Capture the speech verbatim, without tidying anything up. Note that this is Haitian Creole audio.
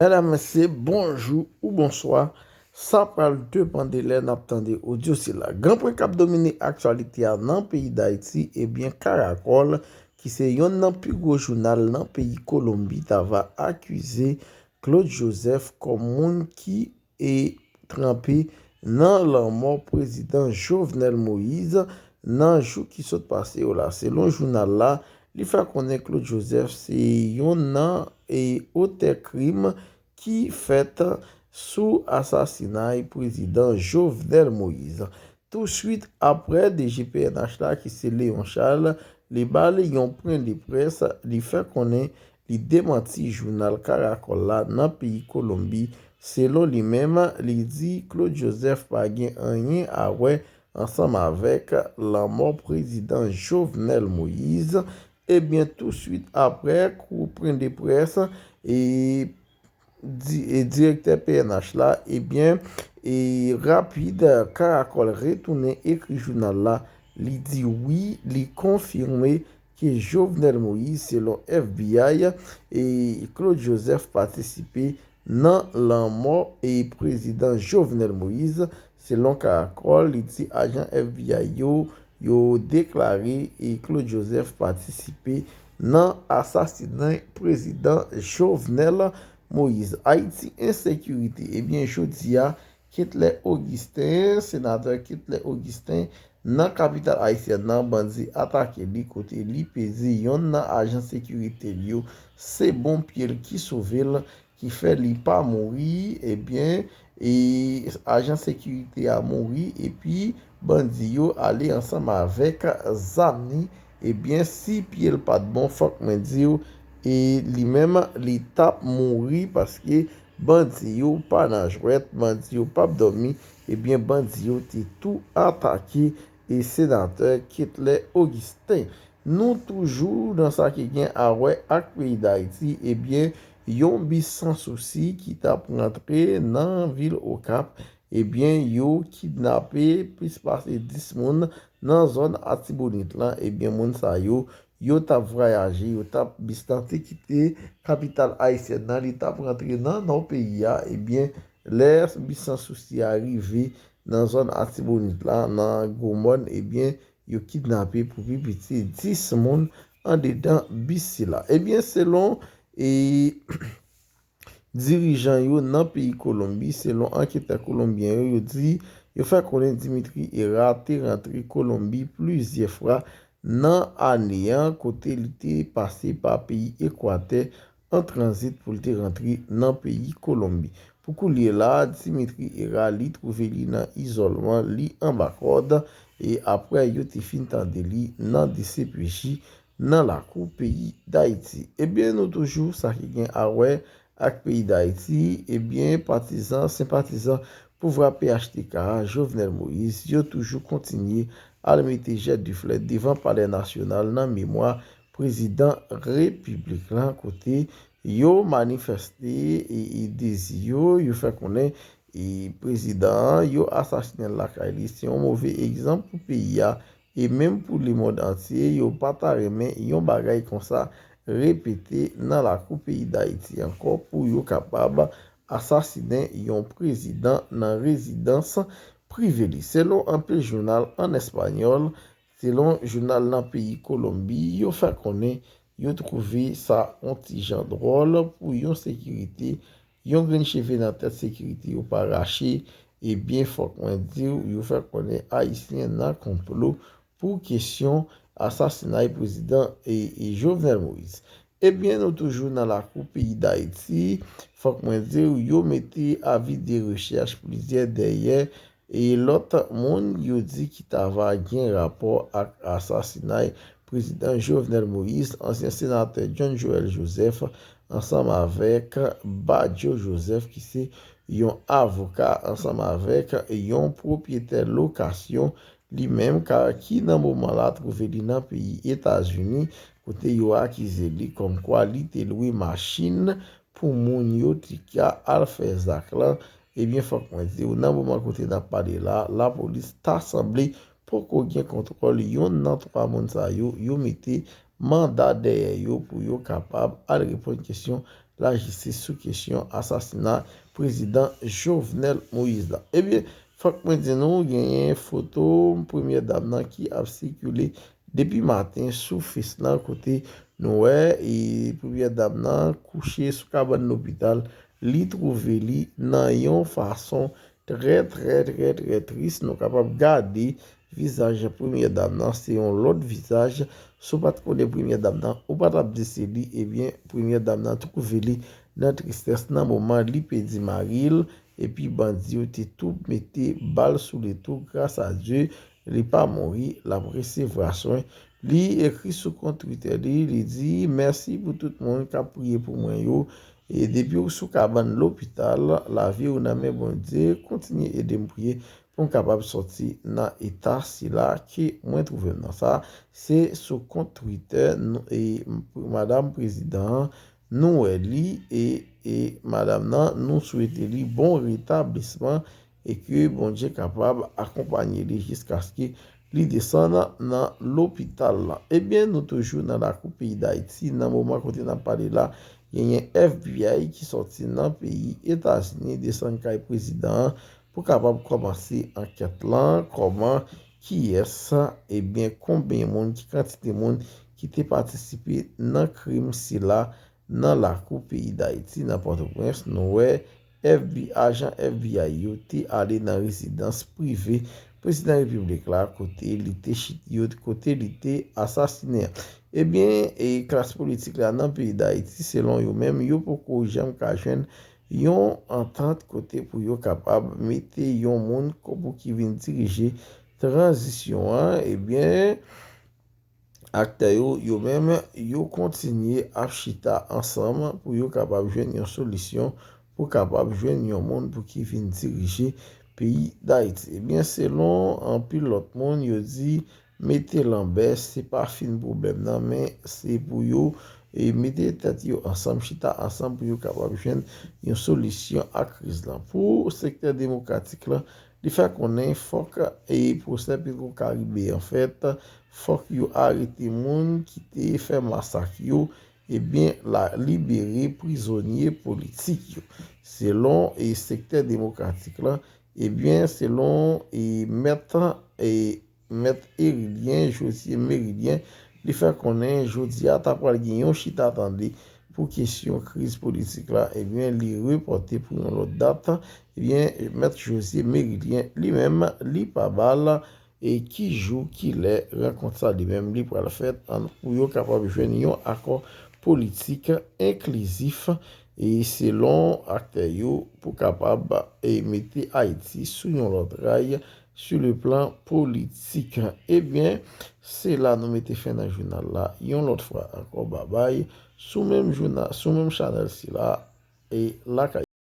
Medam, mesye, bonjou ou bonswa. Sa pral depann de lè n ap tande odyo sila. Gran pwen k ap domine aktyalite a nan peyi Dayiti, ebyen, Karakòl, ki se yonn nan pi gwo jounal nan peyi Kolonbi, ta va akize Claude Joseph kòm moun ki e tranpe nan lanmò prezidan Jovenel Moïse nan jou ki sot pase yo la. Selon jounal la, li fè konnen Claude Joseph se yonn nan e otè krim ki fèt sou asasinay prezidan Jovenel Moïse. Touswit aprè, D G P N H la, ki se Léon Charles, li ba li yon pwen de près, li fè konnen li demanti jounal Karakòl la nan peyi Kolonbi. Selon li menm, li di Claude Joseph pa gen anyen a wè ansanm avèk lanmò prezidan Jovenel Moïse. Ebyen, touswit aprè, kou pwen de près, e di-, e direktè P N H la, ebyen, e rapid, Karakòl retounen ekri jounal la, li di wi, li konfime ke Jovenel Moïse, selon F B I, e Claude Joseph patisipe nan lanmò e prezidan Jovenel Moïse, selon Karakòl, li di ajan F B I yo, yo deklare e Claude Joseph patisipe nan asasinay prezidan Jovenel Moïse. Ayiti, ensekirite. Ebyen, jodi a, Ketlè Augustin, senatè Ketlè Augustin, nan kapital ayisyèn nan, bandi atake li kote li peze yonn nan ajan sekirite l yo. Se bon pye l ki sove l, ki fè li pa mouri. Ebyen, e ajan sekirite a mouri, epi bandi yo ale ansanm avèk zam ni. Ebyen, si pye l pa t bon, fòk mwen di w, e li menm, li t ap mouri, paske bandi yo pa nan jwèt, bandi yo p ap dòmi. Ebyen, bandi yo te tou atake e senatè Ketlè Augustin. Nou toujou nan sa ki gen a wè ak peyi Dayiti, ebyen, yon bis Sans Souci ki t ap rantre nan vil Okap, ebyen, yo kidnape plis pase dis moun nan zòn Atibonit lan. Ebyen, moun sa yo, yo t ap vwayaje, yo t ap, bis lan te kite kapital ayisyèn nan, li t ap rantre nan nò peyi a. Ebyen, lè bis Sans Souci a rive nan zòn Atibonit la, nan Gwo Mòn, ebyen, yo kidnape pou pi piti dis moun andedan bis sila. Ebyen, selon, e, dirijan yo nan peyi Kolonbi, selon anketè kolonbyen yo, yo di, yo fè konnen Dimitri Herrard te rantre Kolonbi plizyè fwa nan ane an, kote li te pase pa peyi Ekwatè an tranzit pou l te rantre nan peyi Kolonbi. Pou koulye la, Dimitri Herrard, li twouve li nan izòlman, li anba kòd, e aprè yo te fin tande li nan D C P J nan lakou peyi Dayiti. Ebyen, nou toujou sa ki gen a wè ak peyi Dayiti, ebyen, patizan, senpatizan pouvwa P H T K a, Jovenel Moïse, yo toujou kontinye al mete jèt de flè devan Palè Nasyonal nan memwa prezidan repiblik lan, kote yo manifeste e, e dezi yo, yo fè konnen e prezidan an, yo asasinen l lakay li. Se yon move egzanp pou peyi a e menm pou lemonn antye. Yo pa ta renmen yon bagay konsa repete nan lakou peyi Dayiti ankò, pou yo kapab asasinen yon prezidan nan rezidans prive li. Selon anpil jounal an espanyòl, selon jounal nan peyi Kolonbi, yo fè konnen yo twouve sa yon ti jan dwòl pou yon sekirite, yon grenn cheve nan tèt sekirite yo pa rache. Ebyen, fòk mwen di w, yo fè konnen Ayisyen nan konplo pou kesyon asasinay prezidan e, e Jovenel Moïse. Ebyen, nou toujou nan lakou peyi Dayiti. Fòk mwen di w, yo mete avi de rechèch plizyè dèyè e lòt moun yo di ki ta va gen rapò ak asasinay prezidan Jovenel Moïse, ansyen senatè John Joël Joseph, ansanm avèk Badio Joseph, ki se yon avoka, ansanm avèk yon pwopyetè lokasyon, li menm, ka, ki nan moman la twouve li nan peyi Etazini, kote yo akize li kòmkwa li te lwe machin pou moun yo te ka al fè zak lan. Ebyen, fòk mwen di w, nan moman kote n ap pale la, lapolis ta sanble poko gen kontwòl yonn nan twa moun sa yo, yo mete manda dèyè yo pou yo kapab al reponn kesyon lajistis sou kesyon asasina prezidan Jovenel Moïse la. Ebyen, fòk mwen di nou, genyen foto premyè dam nan ki ap sikile depi maten sou Face lan, kote nou wè e premyè dam nan kouche sou kabann lopital, li twouve li nan yon fason trè, trè, trè, trè tris. Nou kapab gade vizaj premyè dam nan, se yon lòt vizaj. Si w pa t konnen premyè dam nan, ou pa t ap di se li, ebyen, premyè dam nan twouve li nan tristès nan moman li pèdi mari l, epi bandi yo te tou mete bal sou li tou. Gras a Dye, li pa mouri, l ap resevwa swen. Li ekri sou kont Twitter li, li di, mèsi pou tout moun k ap priye pou mwen yo. E depi w sou kabann lopital, lavi w nan men Bondye, kontinye ede m priye pou m kapab sòti nan eta sila ke mwen twouve m nan. Sa, se sou kont Twitter nou, e, madanm prezidan an, nou wè li, e, e madanm nan, nou swete li bon retablisman e ke Bondye kapab akonpanye li jiskaske li desann nan lopital la. Ebyen, nou toujou nan lakou peyi Dayiti, nan moman kote n ap pale la, genyen F B I ki sòti nan peyi Etazini, desann kay prezidan an pou kapab kòmanse ankèt lan, kòman, kiyès, ebyen, konbyen moun, ki kantite moun ki te patisipe nan krim sila nan lakou peyi Dayiti, nan Pòtoprens. Nou wè F B I, ajan F B I yo te ale nan rezidans prive prezidan repiblik la, kote li te chit, yo, kote li te asasinen. Ebyen, e klas politik la nan peyi Dayiti, selon yo menm, yo poko janm ka jwenn yon antant kote pou yo kapab mete yon moun ko-, pou ki vin dirije tranzisyon an. Ebyen, aktè yo, yo menm, yo kontinye ap chita ansanm pou yo kapab jwenn yon solisyon, pou kapab jwenn yon moun pou ki vin dirije peyi Dayiti. Ebyen, selon anpil lòt moun, yo di mete lanbè, se pa fin pwoblèm nan, men se pou yo, e, mete tèt yo ansanm, chita ansanm pou yo kapab jwenn yon solisyon a kriz lan. Pou sektè demokratik lan, li fè konnen fòk, e, pwosè Petro Karibe an fèt, fòk yo arete moun ki te fè masak yo, ebyen, la, libere prizonye politik yo. Selon, e, sektè demokratik lan, ebyen, selon, e, mèt, e, mèt Erilien, Josie Merilien, li fè konnen jodi a ta pral gen yon chita tande pou kesyon kriz politik la, ebyen, li repòte pou yon lòt dat. Ebyen, mèt Josie Merilien, li menm, li pa ba l, e ki jou, ki lè rankont sa li menm li pral fèt, an, pou yo kapab jwenn yon akò politik enklizif, e selon aktè yo, pou kapab, e mete Ayiti sou yon lòt ray, sur le plan politik. Ebyen, se la nou mete fen nan jounal la. Yon lòt fwa ankò, babay, sou menm jounal, sou menm chanèl sila, e lakay